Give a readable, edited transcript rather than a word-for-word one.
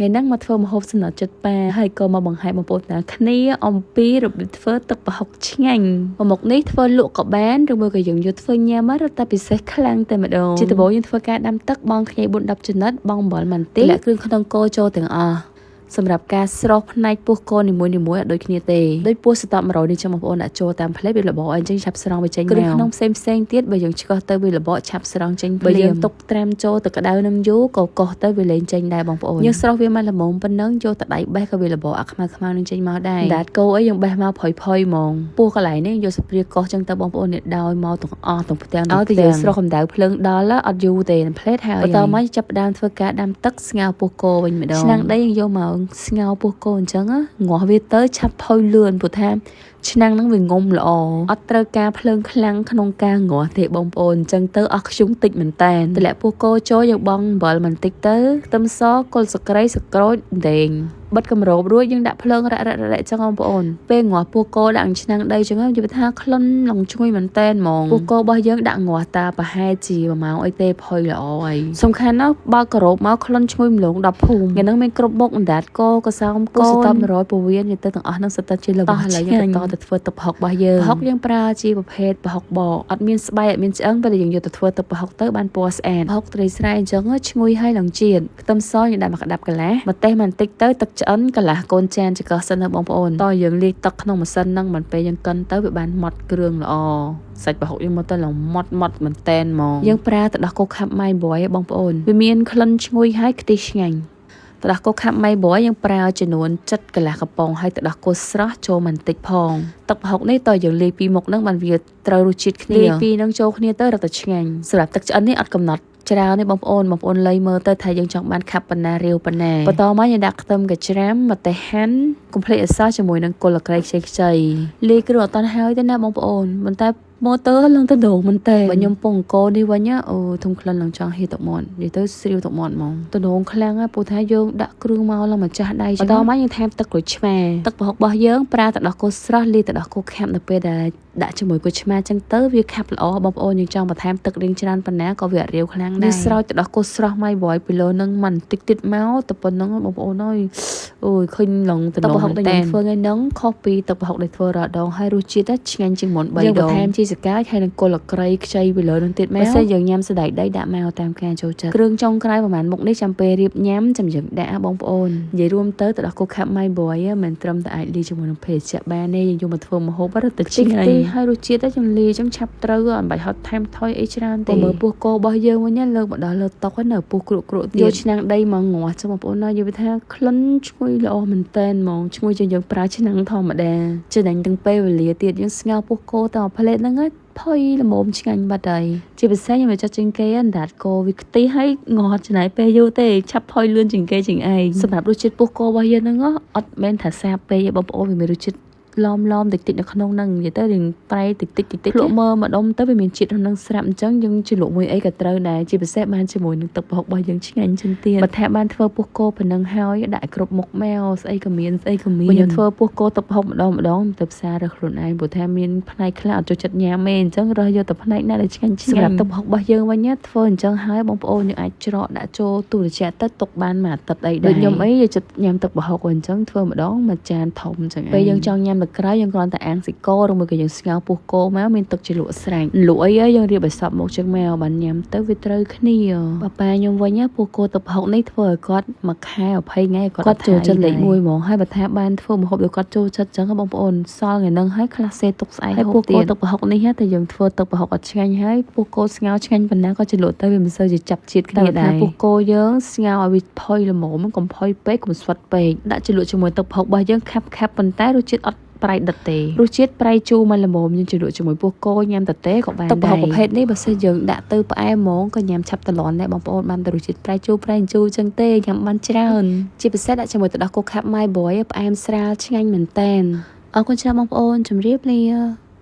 ថ្ងៃហ្នឹងមកធ្វើម្ហូបសំណត់ចិត្តប៉ាហើយក៏មកបង្ហាញបងប្អូនទាំងគ្នាអំពីរបៀបធ្វើទឹកប្រហុកឆ្ងាញ់មួយមុខនេះធ្វើលក់ក៏បានឬមួយក៏យើងយកធ្វើញ៉ាំរត់តែពិសេសខ្លាំងតែម្ដងជាដំបូងយើងធ្វើការដាំទឹកបង់ខ្ញី4 10ចំណិតបង់អំបិលបន្តិចលាក់គ្រឿងក្នុងគោចូលទាំងអស់សម្រាប់ការស្រោះផ្នែកពោះគោនីមួយៗអត់ដូចគ្នាទេដូចពោះសត100នេះចឹងបងប្អូនដាក់ចូលតាមផ្លេវារបកអញ្ចឹងឆាប់ស្រង់វាចេញមកគ្រឿងក្នុងផ្សេងផ្សេងទៀតបើយើងឆ្កឹះទៅវារបកឆាប់ស្រង់ចេញភ្លាមបើយើងទុកត្រាំចូលទៅក្តៅនឹងយូរក៏កោសទៅវាលែងចេញដែរបងប្អូនយើងស្រោះវាមកល្មមប៉ុណ្ណឹងយកទៅដៃបេះក៏វារបកអាខ្មៅខ្មៅនឹងចេញមកដែរដាតគោអីយើងបេះមកផុយផុយហ្មងពោះកន្លែងនេះយកស្ព្រាកោសចឹងទៅបងប្អូននេះដោយមកទាំងអស់ទាំងផ្ទាំងឲ្យតែយើងស្រោះកម្ដៅភ្លើងដល់អត់យូរទេផ្លេតហើយបន្តមកចាប់ផ្ដើមធ្វើការដាំទឹកស្ងោរពោះគោវិញម្ដងឆ្នាំងដីយើងយកមកស្ងោរពោះគោអញ្ចឹងងាស់វាទៅឆាប់ផុយលឿនព្រោះថាឆ្នាំងហ្នឹងវាងំល្អអត់ត្រូវការភ្លើងខ្លាំងក្នុងការងាស់ទេបងប្អូនអញ្ចឹងទៅអស់ខ្ជុំតិចមែនតែនតម្លាក់ពោះគោចូលយើងបង់អំបិលបន្តិចទៅខ្ទឹមសគល់សក្រីសក្រូចដេងបិទគម្របរួចយើងដាក់ភ្លើងរ៉ាក់រ៉ាក់រ៉ាក់ចឹងបងប្អូនពេលងាស់ពោះគោដាក់ឆ្នាំងដីចឹងនិយាយថាក្លិនឡងឈ្ងុយមែនតែនហ្មងពោះគោរបស់យើងដាក់ងាស់តាប្រហែលជា1ម៉ោងអីទេផុយល្អហើយសំខាន់ណាស់បើក្របមកក្លិនឈ្ងុយម្លង10ភូមិថ្ងៃហ្នឹងមានគ្រប់មុខអណ្ដាតគោកសោមកោសត100ពវៀននិយាយទៅទាំងអស់ហ្នឹងសិតតែជារបស់ឆ្ងាញ់បន្តទៅធ្វើទឹកប្រហុករបស់យើងប្រហុកយើងប្រើជាប្រភេទប្រហុកបកអត់មានស្បែកអត់មានឆ្អឹងពេលយើងយកទៅធ្វើទឹកប្រហុកទៅបានពណ៌ស្អាតប្រហុកត្រីស្រែអញ្ចឹងឈ្ងុយហើយឡើងជាតិខ្ទឹមសយើងដាក់មកក្តាប់កន្លះម្ទេសបន្តិចទៅទឹកឆ្អិនកន្លះកូនចានចង្កឹះសិនណាបងប្អូនតយើងលាយទឹកក្នុងម៉ាស៊ីនហ្នឹងមិនពេលយើងកិនទៅវាបានម៉ត់គ្រឿងល្អសាច់ប្រហុកយើងមកទៅឡើងម៉ត់ម៉ត់មែនតែនហ្មងយើងប្រើទឹកដោះគោខាប់ម៉ៃបយបងប្អូនវាមានក្លិនឈ្ងុយហើយខ្ទិះឆ្ងាញ់ទឹកដោះគោខាប់ម៉ៃបយយើងប្រើចំនួន7កន្លះកំប៉ុងហើយទឹកដោះគោស្រស់ចូលបន្តិចផងទឹកប្រហុកនេះតើយើងលាយពីរមុខហ្នឹងបានវាត្រូវរសជាតិគ្នាលាយពីរហ្នឹងចូលគ្នាទៅរត់តែឆ្ងាញ់សម្រាប់ទឹកឆ្អិននេះអត់កំណត់ច្រើនទេបងប្អូនបងប្អូនលៃមើលទៅថាយើងចង់បានខាប់ប៉ុណ្ណារាវប៉ុណ្ណាបន្តមកយើងដាក់ខ្ទឹមកច្រាមម្ទេសហាន់កុំភ្លេចអសជាមួយនឹងគល់ក្រីខ្ចីខ្ចីលាយគ្រឿងអត់តាន់ហើយទេណាបងប្អូនប៉ុន្តែមកទៅឡើងទៅដងមែនតើបើខ្ញុំពងអង្គនេះវិញអូធំក្លិនឡើងចង់ហៀទឹកមាត់និយាយទៅស្រាវទឹកមាត់ហ្មងដងខ្លាំងហើយព្រោះថាយើងដាក់គ្រឿងមកឡើងម្ចាស់ដៃបន្តមកយើងថែមទឹកក្រូចឆ្មាទឹកប្រហុករបស់យើងប្រើទឹកដោះគោស្រស់លាយទឹកដោះគោខាប់នៅពេលដែលដាក់ជាមួយក្រូចឆ្មាចឹងទៅវាខាប់ល្អបងប្អូនយើងចង់បន្ថែមទឹករៀងច្រើនប៉ុណ្ណាក៏វាអត់រាវខ្លាំងដែរស្រោចទឹកដោះគោស្រស់ម៉ៃបយពីលើនឹងមិនតិចតិចមកតែប៉ុណ្្នឹងបងប្អូនអើយអូយឃើញឡងតំណងមែនតើធ្វើថ្ងៃហ្នឹងខុសពីទឹកប្រហុកដែលធ្វើរាល់ដងហើយរសជាតិឆ្ងាញ់ជាងមុន3ដងយើងបន្ថែមជីសកាហើយនឹងគល់ក្រីខ្ចីពីលើនឹងទៀតមកបើសិនយើងញ៉ាំសណ្តែកដីដាក់មកតាមការចូលចិត្តគ្រឿងចុងក្រោយប្រហែលមុខនេះចាំពេលរៀបញ៉ាំចាំយើងដាក់បងប្អូននិយាយរួមទៅទឹកដោះគោខាប់ម៉ៃបយមិនត្រឹមតែអាចលាយជាមួយនឹងភេសជ្ជៈបានទេយើងយកមកធ្វើម្ហូបរត់តែឆ្ងាញ់ហើយរសជាតិខ្ញុំលាយចឹងឆាប់ត្រូវអត់បាច់ហត់ថែមថយអីច្រើនទេមើលពោះគោរបស់យើងវិញលើកមកដល់លើតុហ្នឹងនៅពោះគ្រក់គ្រក់ទៀតយកឆ្នាំងដីមកងាស់ចឹងបងប្អូនណានិយាយថាក្លិនឈ្ងុយល្អមែនតែនហ្មងឈ្ងុយជាងយើងប្រើឆ្នាំងធម្មតាចំណេញទាំងពេលវេលាទៀតយើងស្ងោរពោះគោតែមួយផ្លេតហ្នឹងផុយល្មមឆ្ងាញ់បាត់ហើយជាពិសេសខ្ញុំចូលចិត្តជាងគេអណ្ដាតគោវាខ្ទិះហើយងត់ចំណាយពេលយូរទេឆាប់ផុយលឿនជាងគេជាងឯងសម្រាប់រសជាតិពោះគោរបស់យើងហ្នឹងអត់មែនថាសាបពេកទេបងប្អូនវាមានរសជាតិឡមឡមតិចតិចនៅក្នុងហ្នឹងនិយាយទៅរៀងប្រៃតិចតិចតិចតិចភ្លក់មើលម្ដុំទៅវាមានជាតិក្នុងហ្នឹងស្រាប់អញ្ចឹងយើងជ្រលក់មួយអីក៏ត្រូវដែរជាពិសេសបានជាមួយនឹងទឹកប្រហុករបស់យើងឆ្ងាញ់ជាងទៀតបើថាបានធ្វើពោះគោប៉ុណ្ណឹងហើយដាក់គ្រប់មុខមកស្អីក៏មានស្អីក៏មានខ្ញុំធ្វើពោះគោទឹកប្រហុកម្ដងម្ដងទៅផ្សាររើសខ្លួនឯងព្រោះថាមានផ្នែកខ្លះអត់ចូលចិត្តញ៉ាំទេអញ្ចឹងរើសយកតែផ្នែកណាដែលឆ្ងាញ់ឆ្ងាញ់សម្រាប់ទឹកប្រហុករបស់យើងវិញធ្វើអញ្ចឹងហើយបងប្អូនយើងអាចច្រកដាក់ចូលទូត្រជាក់ទៅទុកបានមួយអាទិត្យអីដែរដូចខ្ញុំអីយកចិត្តញ៉ាំទឹកប្រហុកអញ្ចឹងធ្វើម្ដងមួយចានធំអញ្ចឹងពេលយើងចង់ញ៉ាំទៅក្រៅយើងគ្រាន់តែអាំងសាច់គោឬមួយក៏យើងស្ងោរពោះគោមកមានទឹកជ្រលក់ស្រេចលក់អីយើងរៀបឲ្យសព្វមកចឹងមកបានញ៉ាំទៅវាត្រូវគ្នាប៉ាប៉ាខ្ញុំវិញពោះគោទឹកប្រហុកនេះធ្វើឲ្យគាត់មួយខែ20ថ្ងៃគាត់ចូលចិត្តលេខ1ហ្មងហើយបើថាបានធ្វើម្ហូបដែលគាត់ចូលចិត្តចឹងបងប្អូនសល់ថ្ងៃហ្នឹងហើយខ្លះសេទុកស្អែកហូបទៀតពោះគោទឹកប្រហុកនេះតែយើងធ្វើទឹកប្រហុកអត់ឆ្ងាញ់ហើយពោះគោស្ងោរឆ្ងាញ់ប៉ុណ្ណាក៏ជ្រលក់ទៅវាមិនសូវជាចាប់ជាតិគ្នាដែរពោះគោយើងស្ងោរឲ្យវាផុយល្មមកុំផុយពេកកុំស្វិតពេកដាក់ជ្រលក់ជាមួយទឹកប្រហុករបស់យើងខាប់ខាប់ប៉ុន្តែរសជាតិអត់ប្រៃដិតទេរសជាតិប្រៃជូរមកល្មមយើងជ្រលក់ជាមួយពោះគោញ៉ាំតទេក៏បានដែរទឹកប្រហុកប្រភេទនេះបើសិនយើងដាក់ទៅផ្អែមហ្មងក៏ញ៉ាំឆាប់តលន់ដែរបងប្អូនបានតែរសជាតិប្រៃជូរប្រៃជូរចឹងទេញ៉ាំបានច្រើនជាពិសេសដាក់ជាមួយទឹកដោះគោខាប់ម៉ៃបយផ្អែមស្រាលឆ្ងាញ់មែនតែនអរគុណច្រើនបងប្អូនជម្រាបលា។